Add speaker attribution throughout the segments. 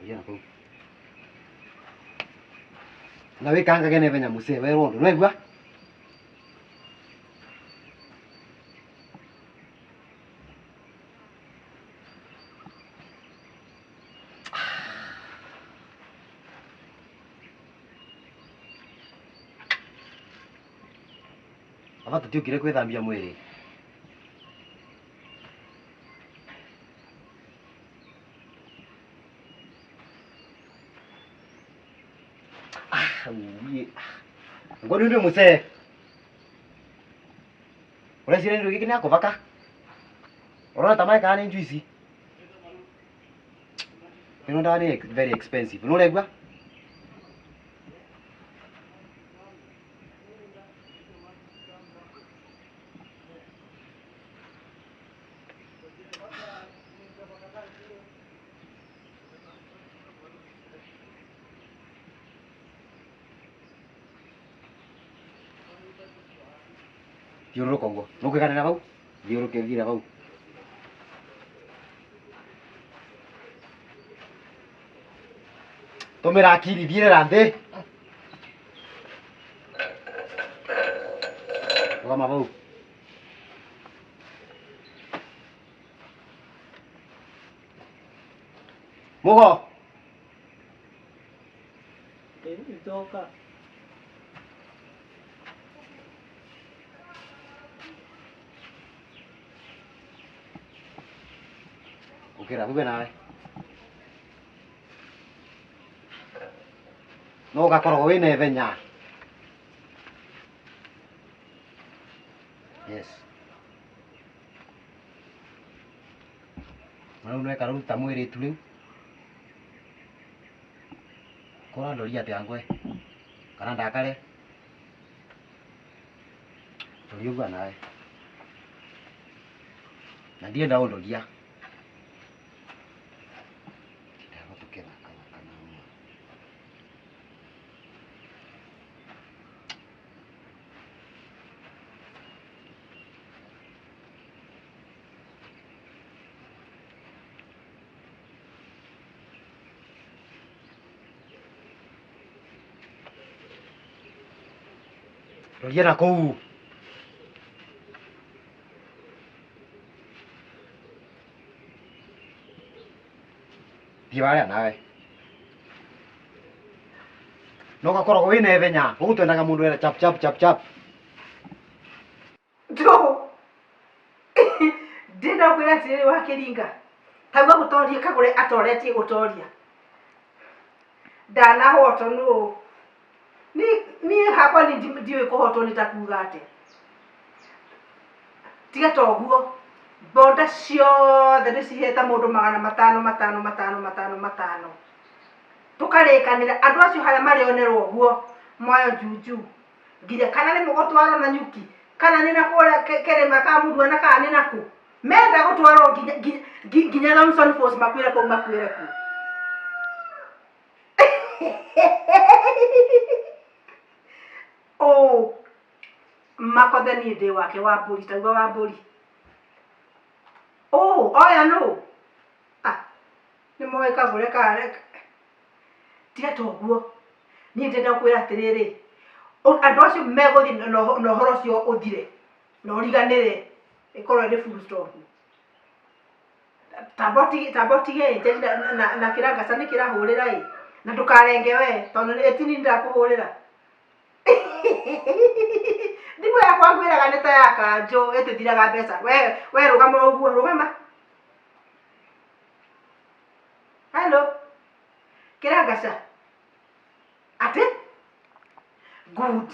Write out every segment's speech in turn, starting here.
Speaker 1: Ũria na kũu. Na wĩkangage na ihenya mũcee werwo ũndũ nĩwaigua? Baba tũtiũkire kwĩthambia mwĩrĩ. Ah, uye. Ngoni ndio musee. Ureciria ndio gĩkĩ nĩ akũbaka? Ũrona ta maĩ kana nĩ njuici? Ĩno ndawa nĩ very expensive. Nĩ ũraigua? Thiũrũrũka ũguo. Nũkũiganĩra hau? Thiũrũrũke thiĩra hau. Tũmĩra akiri thiĩrĩra thĩ. Rũgama hau. Mũgo.
Speaker 2: Ndoka.
Speaker 1: Ũkĩra uge nawe. No ũgakoragwo wĩna ithenya. Yes. Na rĩu nĩweka rĩu ta mwĩrĩtu rĩu. Kũrandoria atĩa ngwe? Kana ndakare? Ndoria ũguo nawe. Na ndienda ũndoria. Ndĩragwo tũkĩthakathaka na ma. Roria na kũu. Thiĩ warĩa nawe. No ũgakoragwo wĩna ithenya. Gũkũ twendaga mũndũ wĩna chap chap chap chap.
Speaker 2: Ndũ. Ndĩrenda gũkwĩra atĩrĩrĩ wa kĩringa. Tauga gũtoria kagũre atoretie gũtoria. Ndanahotwo nũ. Niĩ hakwa niĩ ndiũĩ kũhotwo nĩ ta kuga atĩa. Tiga ta ũguo. Mbonda ciothe ndĩcihete mũndũ magana matano matano matano matano matano. Tũkarĩkanĩra andũ acio harĩa marĩonerwo ũguo moyo juju. Nginya kana nĩ mũgũtwarwo na nyuki kana nĩ na kũrĩa kĩrĩma ka Mũruana kana nĩ nakũ. Menda gũtwarwo nginya nginya nginya Thomson Falls makuĩre kũu makuĩre kuo. Ũũ Makothe niĩ ndĩ wake wa mbũri tauga wa mbũri. Ũũ oya nũ? Ah, nĩ moĩ kagũre ka tiga ta ũguo. Niĩ ndĩrenda gũkwĩra atĩrĩrĩ, andũ acio megũthiĩ na ũhoro ũcio ũthire na ũriganĩre ĩkorwo ĩrĩ full stop. Tamba ũtige tamba ũtige ĩ Njeri na kĩrangaca nĩ kĩrahũrĩra ĩ na ndũkarenge we tondũ ĩ ti niĩ ndĩrakũhũrĩra. Thimũ yakwa ngwĩraga nĩ ta ya kanjũ ĩtĩthiraga mbeca we we rũgama o ũguo rũgama. Hello kĩrangaca atĩ good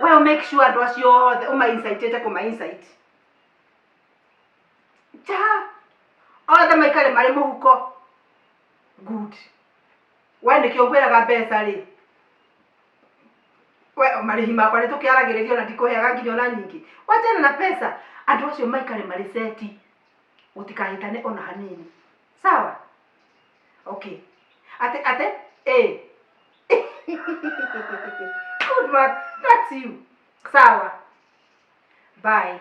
Speaker 2: we make sure andũ acio othe ũma incitĩte kũma incite ja othe maikare marĩ mũhuko good we nĩkĩo ngwĩraga mbeca rĩ we marĩhi makwa nĩ tũkĩaragĩrĩria ona ndikũheaga nginya ona nyingĩ wachana na pesa andũ acio maikare marĩ seti gũtikahĩtane ona hanini sawa okay ate ate eh good man that's you sawa bye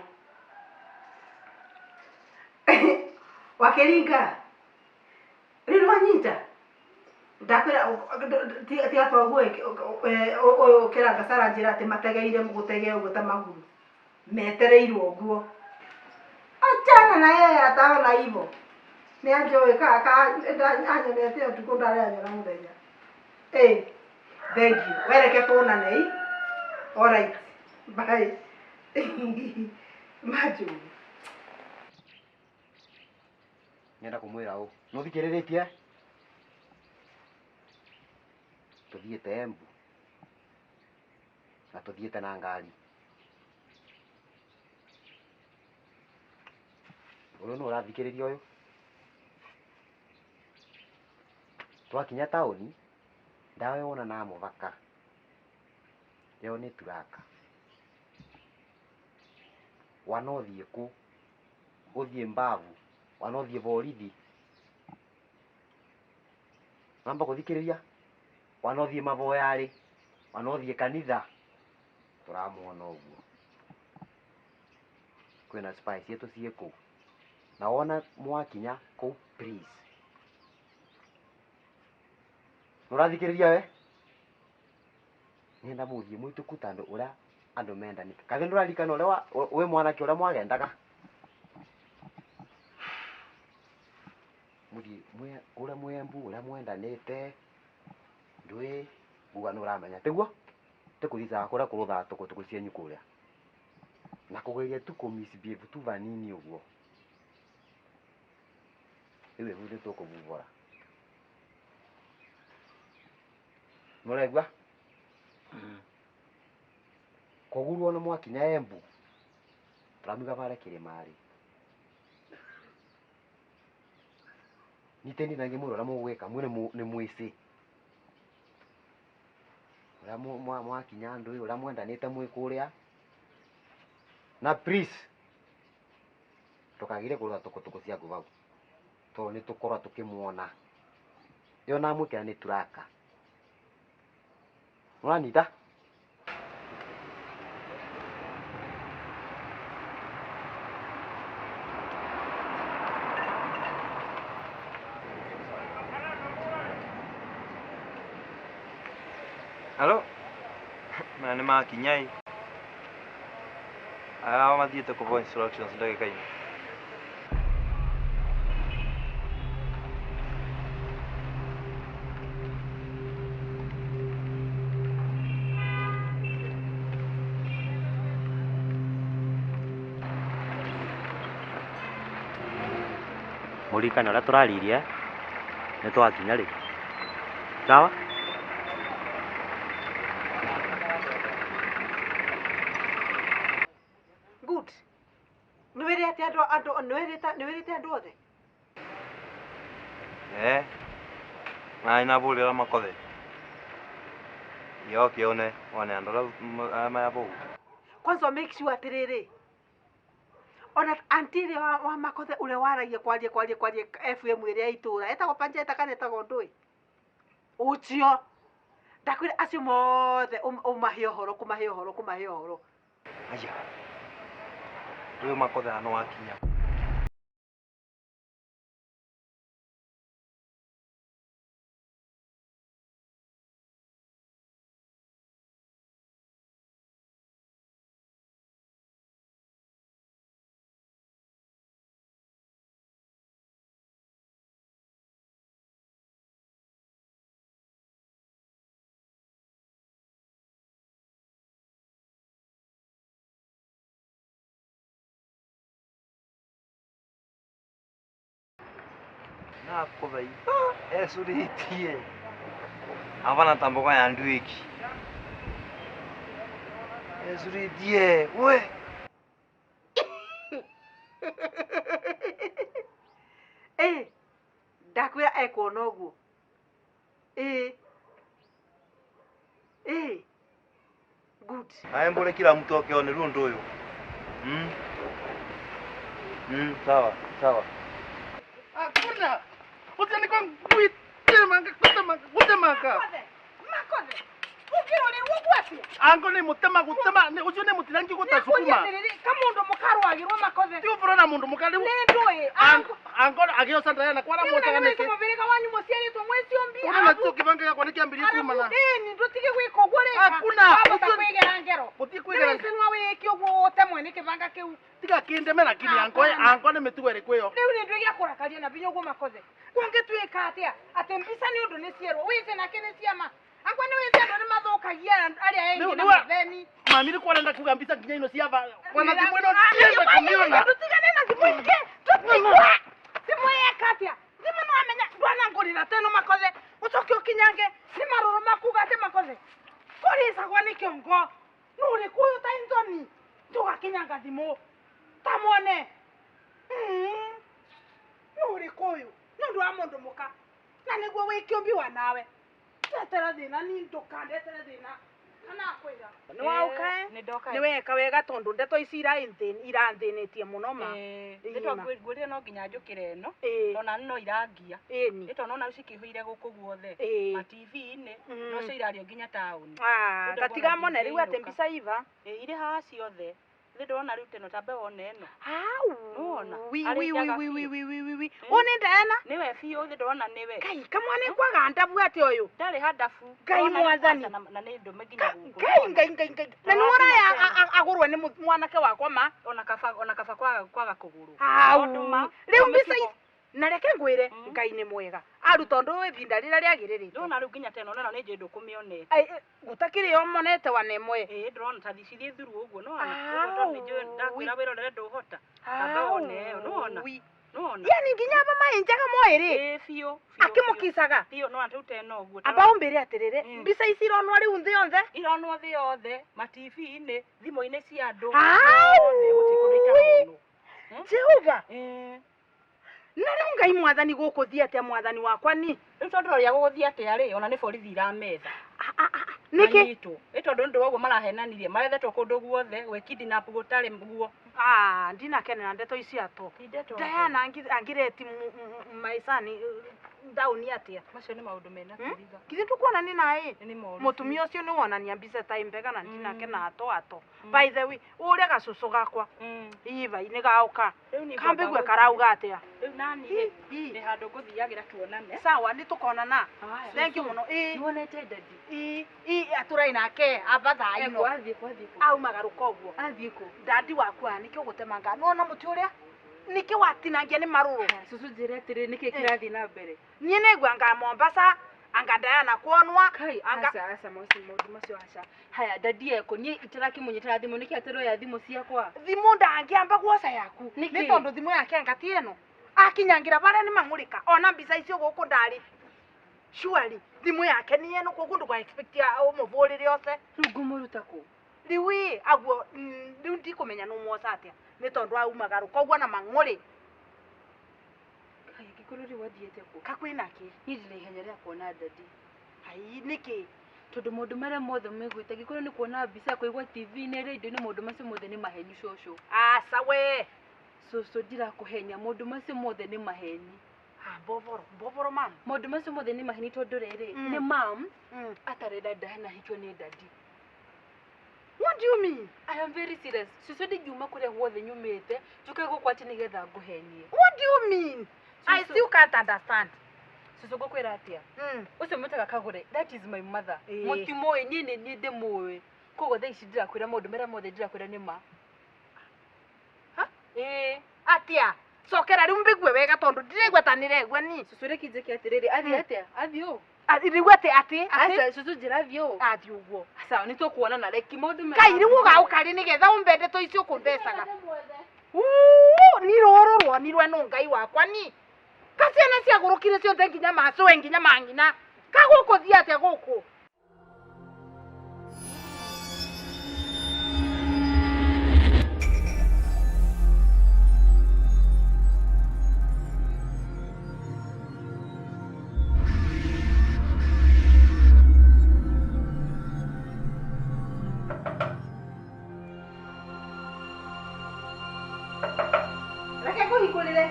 Speaker 2: wakĩringa rĩu nĩwanyita Ndakwĩra tiga toguo ũyũ kĩranga njĩra atĩ mategeire gũtegea ũguo ta maguru metereirwo ũguo. Achana na yeye ataona hivyo. Nĩ anjũĩ ka anyonete ũtukũ ndarĩ anyona mũthenya. Eh, thank you. Wereke tuonane i. All right. Bye. Manjũĩ.
Speaker 1: Ngenda kumwira ũ nũthikĩrĩrĩtie tũthiĩte Embu na tũthiĩte na ngari ũyũ nũ ũrathikĩrĩria ũyũ twakinya taũni ndawa wona na mũbaka ĩyo nĩ turaka wana ũthiĩ kũ ũthiĩ mbavu wana ũthiĩ borithi namba kũthikĩrĩria wana ũthiĩ mavoyarĩ wana ũthiĩ kanitha tũramuona ũguo kwĩna spy cietũ ciĩ kũu na wona mwakinya kũu please nũrathikĩrĩria we nĩenda mũthiĩ mwĩtũku tondũ ũrĩa andũ mendanĩte kathĩ ndũraririkana ũrĩa wĩ mwanake ũrĩa mwagendaga mũthiĩ kũrĩa mwĩ Embu ũrĩa mwendanĩte ndũĩ nguga nĩũramenya tiguo tĩkũthicaga kũrĩa kũrũthaga tũkũtũkũ cienyu kũrĩa na kũgeria tu kũ misbehave tu vanini ũguo rĩu ĩbu nĩtũkũbubũra nĩũraigua koguo ona mwakinya Embu tũramiga bare kĩrĩma-rĩ nyiteni na ngĩmwĩra ũrĩa mũgwĩka mwĩ nĩ mwĩcĩ ũrĩa mwakinya ndũĩ ũrĩa mwendanĩte mwĩ kũrĩa na please ndũkagire kũrũtha tũkũtũkũ ciaku hau tondũ nĩ tũkorwo tũkĩmuona ĩyo namwĩkĩra nĩ turaka nĩũranyita.
Speaker 3: Halo? Maya nĩ makinya ĩ. Aya mathiĩte kũbwo instructions ndagĩka-inĩ.
Speaker 1: Mũririkane ũrĩa tũraririe nĩ twakinya rĩ sawa.
Speaker 2: Good. Nĩwĩrĩte andũ andũ nĩwĩrĩte nĩwĩrĩte andũ othe?
Speaker 3: Eh. Na inabũrĩra makothe. Yoke one one andũ arĩa maya bau.
Speaker 2: Kwanza make sure atĩrĩrĩ ona auntie ĩrĩa wa makothe ũrĩa waragia kwaria kwaria kwaria FM ĩrĩa ya itũra etagwo Panjeta kana etagwo ndũĩ ũcio ndakwĩra acio mothe ũmahe ũhoro kũmahe ũhoro kũmahe ũhoro.
Speaker 3: Aya. Ũyũ makothe ano wakinya. Nakũthaitha ecũrĩtie avana ta mboga ya nduĩki ecũrĩtie we.
Speaker 2: Ĩ ndakwĩra ekuona ũguo ĩ ĩ good.
Speaker 3: Aembole kila mtu akione ruo ũndũ ũyũ. Sawa sawa.
Speaker 4: Hakuna. Usiandikwe kutemanga kutemanga kutemanga.
Speaker 2: Makothe, makothe. Ukirore ũguo Atia?
Speaker 4: Ango nĩ mũtema gũtema ũcio nĩ mũtinangi gũta
Speaker 2: Nĩkũria
Speaker 4: cukuma.
Speaker 2: atĩrĩrĩ, ka mũndũ mũkarwagĩrwo makothe.
Speaker 4: Ti ũboro na mũndũ mũka rĩu.
Speaker 2: Nĩ ndũĩ. Ango.
Speaker 4: Ango agĩoca Diana kwara
Speaker 2: Rĩu na
Speaker 4: mwocaga
Speaker 2: nĩwĩci
Speaker 4: nĩkĩ?
Speaker 2: mũbĩrĩga wanyu mũciarĩtwo mwĩ ciũmbi.
Speaker 4: Tondũ nakĩo kĩbanga gĩakwa nĩkĩambĩrĩirie kumana.
Speaker 2: Ĩni ndũtige gwĩka ũguo rĩka.
Speaker 4: Hakuna.
Speaker 2: Wahota
Speaker 4: Ũcio-
Speaker 2: kwĩgera ngero.
Speaker 4: Gũthiĩ kwĩgera
Speaker 2: Nĩwĩci no wĩke ũguo ũtemwe nĩ kĩbanga kĩu.
Speaker 4: tiga kĩndeme lakini ango
Speaker 2: Hapana.
Speaker 4: ango nĩ mĩtugo ĩrĩkũ ĩyo?
Speaker 2: Rĩu nĩ ndwĩ gĩa kũrakaria na binya ũguo makothe. Kũngĩtuĩka atĩa atĩ mbica nĩ ũndũ nĩ cierwo wĩce nake nĩ ciama. Angwa nĩ wĩce andũ nĩ mathũkagia arĩa
Speaker 4: Rĩu-
Speaker 2: engĩ na
Speaker 4: rĩu-
Speaker 2: matheni.
Speaker 4: Mami nĩ kwarenda kuga mbica nginya ino cia ba kwana thimũ ĩno ndienda kũmĩona.
Speaker 2: Tũtigane na thimũ ingĩ. Tũtigwe. Thimũ yeka atĩa? Thimũ no amenya ndwanangũrĩra teno makothe. Ũcoke ũkinyange nĩ marũrũ makuga atĩ makothe. Kũrĩcagwo nĩ kĩongo. Nũ ũrĩkũ ũyũ ta Anthony? Tũgakinyanga thimũ. Ta mwone. Nũ ũrĩkũ ũyũ? Nĩ ũndũ wa mũndũ mũka. Na nĩguo wĩ kĩũmbi wa nawe. Ndetera thĩna ni ndũkandetere thĩna. Kana akwĩra. Nĩ waũka eh?
Speaker 5: Nĩ ndoka.
Speaker 2: Nĩ weka wega tondũ ndeto ici irathĩnĩtie mũno ma.
Speaker 5: Nĩ twangwĩrire no nginya njũkĩre ĩno.
Speaker 2: Ĩĩ.
Speaker 5: Ona no irangia.
Speaker 2: Ĩni.
Speaker 5: Nĩ tondũ nona cikĩihũire gũkũ guothe.
Speaker 2: Ĩĩ.
Speaker 5: Ma TV-inĩ.
Speaker 2: Mm.
Speaker 5: No cio irario nginya taũni.
Speaker 2: Ah,
Speaker 5: Rĩu
Speaker 2: tatiga
Speaker 5: ndĩrona
Speaker 2: mone rĩu atĩ
Speaker 5: ndingĩinũka.
Speaker 2: mbica iva.
Speaker 5: Ĩ irĩ haha ciothe. Nĩ ndĩrona rĩu teno tambe wone ĩno.
Speaker 2: Au.
Speaker 5: Nĩwona?
Speaker 2: Wi
Speaker 5: Arĩ
Speaker 2: wi wi
Speaker 5: njaga
Speaker 2: wi wi
Speaker 5: biũ.
Speaker 2: wi wi wi wi.
Speaker 5: Ĩ.
Speaker 2: Ũyũ nĩ Diana?
Speaker 5: Nĩwe biũ thĩ ndĩrona nĩwe.
Speaker 2: Ngai kamwana kwaga ndabu atĩ ũyũ.
Speaker 5: Ndarĩ handabu.
Speaker 2: Ngai
Speaker 5: Ndĩrona rĩu
Speaker 2: mwathani.
Speaker 5: kwanza Na nĩ ndũme nginya gũkũ.
Speaker 2: Ngai ngai ngai ngai. Na nĩ wona agũrwe nĩ mwanake wakwa ma.
Speaker 5: Ona kaba ona kaba kwaga kwaga kũgũrũ.
Speaker 2: Au.
Speaker 5: Tondũ ma-
Speaker 2: Rĩu mbica
Speaker 5: mĩtugo.
Speaker 2: ici na reke ngwĩre
Speaker 5: Mm.
Speaker 2: Ngai nĩ mwega. Aru tondũ ibinda rĩrĩa rĩagĩrĩrĩte.
Speaker 5: Ndĩrona rĩu nginya teno neno nĩ njũĩ ndũkũmĩonete.
Speaker 2: Ai, gũtakĩrĩ o monete wa nemwe.
Speaker 5: Ĩ ndĩrona ta thicithiĩ thuru ũguo nĩwona. Ũguo tondũ nĩ njũĩ ndakwĩra wĩrorere ndũhota. Tamba wone ĩyo nĩwona.
Speaker 2: Wi.
Speaker 5: Nĩwona.
Speaker 2: Yani nginya aba mainjaga mwĩrĩ.
Speaker 5: Ĩ biũ. biũ,
Speaker 2: Akĩmũkicaga.
Speaker 5: Biũ nĩwona rĩu teno ũguo.
Speaker 2: Amba ũmbĩre atĩrĩrĩ,
Speaker 5: Mm.
Speaker 2: mbica ici ironwo rĩu thĩ yothe.
Speaker 5: Ironwo thĩ yothe, ma TV-inĩ, thimũ-inĩ cia andũ.
Speaker 2: Au!
Speaker 5: Yothe, gũtirĩ kũndũ itaronwo.
Speaker 2: Jehova.
Speaker 5: Ĩ.
Speaker 2: Na rĩu Ngai mwathani gũkũ thiĩ atĩa mwathani wakwa ni?
Speaker 5: Rĩu tondũ ũrĩa gũgũthiĩ atĩa rĩ, ona nĩ borithi irametha.
Speaker 2: Nĩkĩ?
Speaker 5: Manyitwo. Ĩ tondũ nĩ ũndũ wa ũguo marahenanirie, marethetwo kũndũ guothe, gwĩ kidnap gũtarĩ guo.
Speaker 2: Ah, ndinakenera ndeto ici ato.
Speaker 5: Ti ndeto.
Speaker 2: Diana angireti maicani ndaũni atĩa?
Speaker 5: Macio nĩ maũndũ mena
Speaker 2: Hmm?
Speaker 5: kĩriga.
Speaker 2: Githĩ ndũkuona nĩ naĩ?
Speaker 5: Nĩ moru.
Speaker 2: Mũtumia ũcio nĩ wonania mbica ta imbega na ndinakena ato ato.
Speaker 5: Mm.
Speaker 2: By the way, ũrĩa gacũcũ gakwa
Speaker 5: Mm.
Speaker 2: iva nĩ gaũka.
Speaker 5: Rĩu niĩ
Speaker 2: Kambĩgue
Speaker 5: ngwamba
Speaker 2: karauga atĩa?
Speaker 5: Rĩu nani rĩ,
Speaker 2: Ii.
Speaker 5: nĩ handũ ngũthiagĩra tuonane.
Speaker 2: Sawa, nĩ tũkonana.
Speaker 5: Haya.
Speaker 2: Thank you mũno. Ii.
Speaker 6: Nĩwonete dadi?
Speaker 2: Ii, ii atũrai nake aba thaa ino.
Speaker 6: Athiĩ kũ athiĩ kũ?
Speaker 2: Aumagarũka ũguo.
Speaker 6: Athiĩ kũ?
Speaker 2: Dadi wakwa nĩkĩ ũgũtemanga? Nĩwona mũtĩ ũrĩa? Nĩkĩ watinangia nĩ marũrũ?
Speaker 6: Cucu njĩre atĩrĩ nĩkĩ kĩrathiĩ na mbere?
Speaker 2: Niĩ nĩngua anga Mombasa, anga Diana kuonwa,
Speaker 6: Kai
Speaker 2: anga
Speaker 6: aca aca macio maũndũ macio aca. Haya dadi eko niĩ itarakĩmũnyitĩra thimũ nĩkĩ ateroya thimũ ciakwa?
Speaker 2: thimũ ndangĩamba guoca yaku.
Speaker 6: Nĩkĩ?
Speaker 2: Nĩ tondũ thimũ yake anga ti ĩno. Akinyangĩra barĩa nĩ mang'ũrĩka. Ona mbica icio gũkũ ndarĩ. Surely thimũ yake nĩ ĩno koguo ndũga expect ũmũbũrĩre oce.
Speaker 6: Rĩu ngũmũruta kũ?
Speaker 2: Rĩu ĩ aguo rĩu ndikũmenya nĩ ũmwoca atĩa nĩ tondũ aumagarũka ũguo na mang'ũrĩ
Speaker 6: Kai angĩkorwo rĩu athiĩte kũ?
Speaker 2: kakwĩna kĩ?
Speaker 6: Niĩ ndĩna ihenya rĩa kuona dadi.
Speaker 2: Ai nĩkĩ?
Speaker 6: Tondũ maũndũ marĩa mothe maiguĩte angĩkorwo nĩ kuona mbica kũigua TV-inĩ radio-inĩ maũndũ macio mothe nĩ maheni cũcũ.
Speaker 2: Aca we.
Speaker 6: Cũcũ ndirakũhenia maũndũ macio mothe nĩ maheni.
Speaker 2: Ah, mboboro, mboboro mam.
Speaker 6: Maũndũ macio mothe nĩ maheni tondũ rĩrĩ
Speaker 2: Mm.
Speaker 6: nĩ mam
Speaker 2: Mm.
Speaker 6: atarenda Diana ahikio nĩ dadi.
Speaker 2: What do you mean?
Speaker 6: I am very serious. Cucu ndingiuma kũrĩa guothe nyumĩte njũke gũkũ atĩ nĩgetha ngũhenie.
Speaker 2: What do you mean? I
Speaker 6: Cucu-
Speaker 2: still can't understand.
Speaker 6: Cucu ngũkwĩra atĩa?
Speaker 2: Mm.
Speaker 6: Ũcio mwĩtaga Kagũre, that is my mother.
Speaker 2: Ĩĩ.
Speaker 6: Mũtimũĩ, niĩ nĩ niĩ ndĩmũĩ. Koguo thaa ici ndĩrakwĩra maũndũ marĩa mothe ndĩrakwĩra nĩ ma.
Speaker 2: Ha?
Speaker 6: Ĩĩ.
Speaker 2: Atia. Cokera rĩu mbĩgue wega tondũ ndiraigua ta nĩregua ni.
Speaker 6: Cucu reke njĩke atĩrĩrĩ, athiĩ
Speaker 2: Mm.
Speaker 6: atĩa? Athiĩ ũũ?
Speaker 2: Rĩu atĩ atĩ atĩ
Speaker 6: Aca, cucu njĩra athiĩ ũũ.
Speaker 2: athiĩ ũguo.
Speaker 6: Sawa, nĩ tũkuonana reki maũndũ maya.
Speaker 2: Kai rĩu ũgaũka rĩ nĩgetha ũmbe ndeto icio ũkũmbecaga. Uu, ni rũrũ ruonirwe nũ Ngai wakwa ni. Ka ciana ciagũrũkire ciothe nginya macũwe nginya mang'ina. Ka gũkũ thiĩ atĩa gũkũ? Reke ngũhingũrĩre.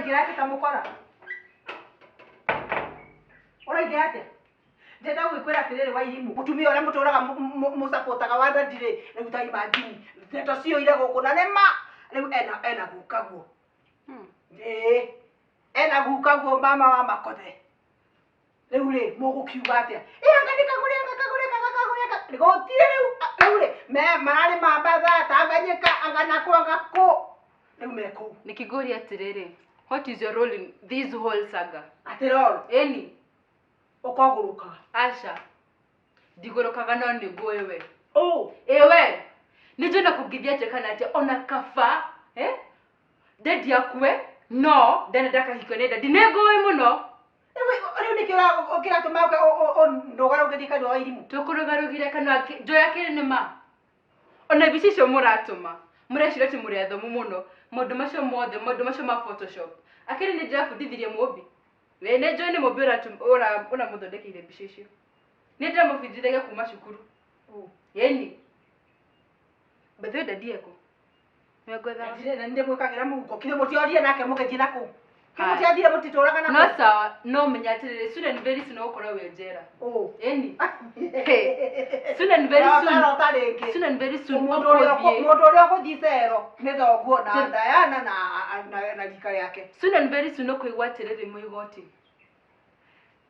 Speaker 2: Ũraingĩra atĩa ta mũkora? Ũraingĩra atĩa? Ndĩrenda gũgĩkwĩra atĩrĩrĩ Wairimu, mũtumia ũrĩa mũtũraga mũcapotaga wa ndadi rĩ, rĩu ta imagine ndeto ciyũire gũkũ na nĩ ma rĩu ena gukaguo. Ĩĩ, ena gukaguo mama wa makothe. Rĩu rĩ mũgũkiuga atĩa? Ĩ anga nĩ kagũre anga kagũre anga kagũre anga gũtirĩ rĩu rĩu rĩ me mararĩ Mambatha Tanganyika anga nakũ anga kũ rĩu me kũu.
Speaker 6: Nikigori atiriri, what is your role in this whole saga?
Speaker 2: Atĩroro
Speaker 6: Eni,
Speaker 2: ũkogũrũka.
Speaker 6: Asha, ndigũrũkaga no nĩngũĩ we.
Speaker 2: Ũ
Speaker 6: Ewe, nĩnjũĩ na kũngĩthiĩ atĩa kana atĩa ona kaba, eh? Daddy akue, no ndenda ndakahikio nĩ daddy. Nĩngũĩ mũno.
Speaker 2: Rĩu nĩkĩ kĩratũma ndũgarũgĩrie kanua Wairimu?
Speaker 6: Tũkũrũgarũgire kanua njoya kĩrĩ nĩ ma. Ona mbica icio mũratũma, mũreciria atĩ mũrĩ athomu mũno. Maũndũ macio mothe, maũndũ macio ma Photoshop. Akĩrĩ nĩ ndĩrabundithirie mũmbi. We nĩ njũĩ nĩ mũmbi ũramũthondekeire mbica icio. Nĩ ndĩramũbundithagia kuma cukuru. Ĩni. By the way, daddy eko. Nĩwe ngwethaga.
Speaker 2: Na nĩ mwĩkagĩra mũhuko. Kithĩ mũtiorire nake mũgĩthiĩ na kũu? Kĩ mũtiathire mũtitũraga na
Speaker 6: No
Speaker 2: kũu?
Speaker 6: sawa, no menya atĩrĩrĩ, soon and very soon ũgũkorwo wĩ njera.
Speaker 2: Ũ.
Speaker 6: Ĩni. Soon and very soon.
Speaker 2: Rota rĩngĩ.
Speaker 6: Soon and very soon
Speaker 2: Mũndũ ũrĩa
Speaker 6: ũgũthiĩ.
Speaker 2: mũndũ ũrĩa ũgũthiĩ cero nĩ thoguo na Diana na rika rĩake.
Speaker 6: Soon and very soon ũkũigua atĩrĩrĩ mwĩ igoti.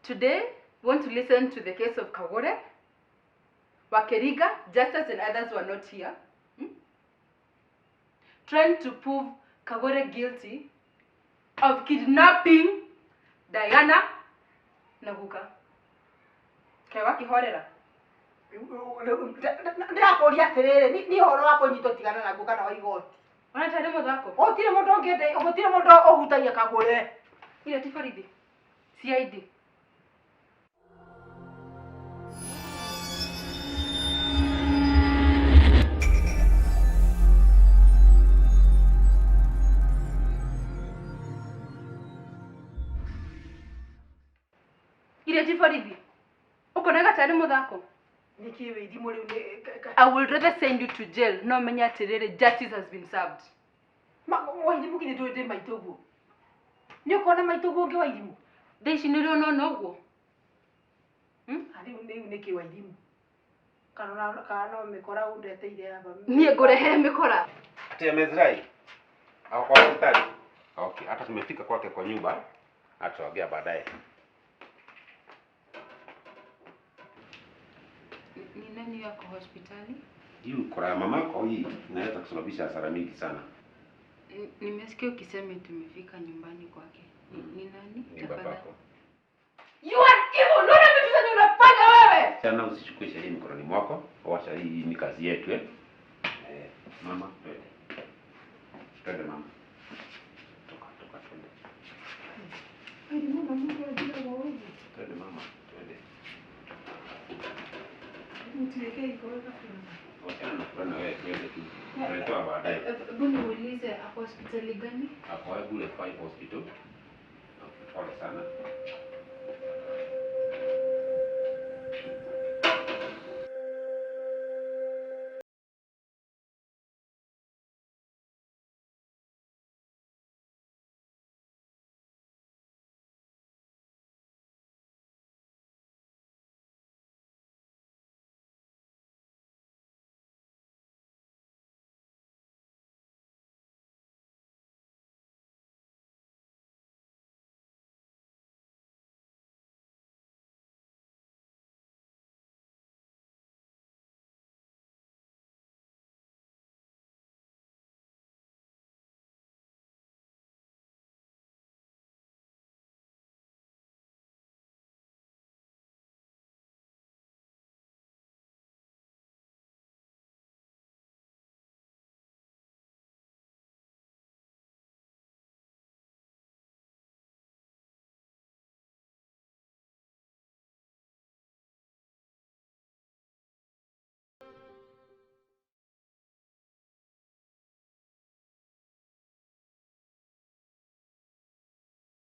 Speaker 6: Today, we want to listen to the case of Kagore, Wakeriga, Justus and others who are not here. Trying to prove Kagore guilty of kidnapping Diana na Guka. Kaĩ wakĩhorera?
Speaker 2: Ndĩrakũria atĩrĩrĩ, nĩ ũhoro wa kũnyitwo tigana naguo kana wa igoti.
Speaker 6: Ona tarĩ mũthako.
Speaker 2: Gũtirĩ mũndũ ũngĩenda, gũtirĩ mũndũ ũhutagia Kagũre.
Speaker 6: Ile ti borithi. CID. Ile ti borithi. Ũkonaga tarĩ mũthako.
Speaker 2: Nĩkĩ Wairimu rĩu nĩ
Speaker 6: I would rather send you to jail no menya atĩrĩrĩ justice has been served.
Speaker 2: Wairimu githĩ ndũĩ ndĩ maitũ ũguo? Nĩ ũkona maitũ ũguo ũngĩ Wairimu?
Speaker 6: Thaa ici nĩrĩo ũnona ũguo?
Speaker 2: Rĩu rĩu nĩkĩ Wairimu? Kana no mĩkora ũndeteire haba.
Speaker 6: Niĩ ngũrehere mĩkora.
Speaker 1: Ati amezirai? Ako kwa hospitali? Okay, hata tumefika kwake kwa nyumba. Tutaongea baadaye.
Speaker 6: Ni nani yako hospitali?
Speaker 1: Hii ukora ya mamako hii inaweza kusababisha hasara mingi sana.
Speaker 6: Nimesikia ukisema tumefika nyumbani kwake. Ni nani?
Speaker 1: Ni babako.
Speaker 6: You are evil. Unaona vitu zenye unafanya wewe?
Speaker 1: Sana usichukue sheria mikononi mwako. Wacha hii ni kazi yetu eh. Mama, twende. Twende mama. Toka, toka twende. Twende mama, twende. Wachana na fulana wewe, twende tu. Tutatoa baadaye.
Speaker 6: Hebu niulize hapo hospitali gani?
Speaker 1: Hapo Bule 5 Hospital. Pole sana.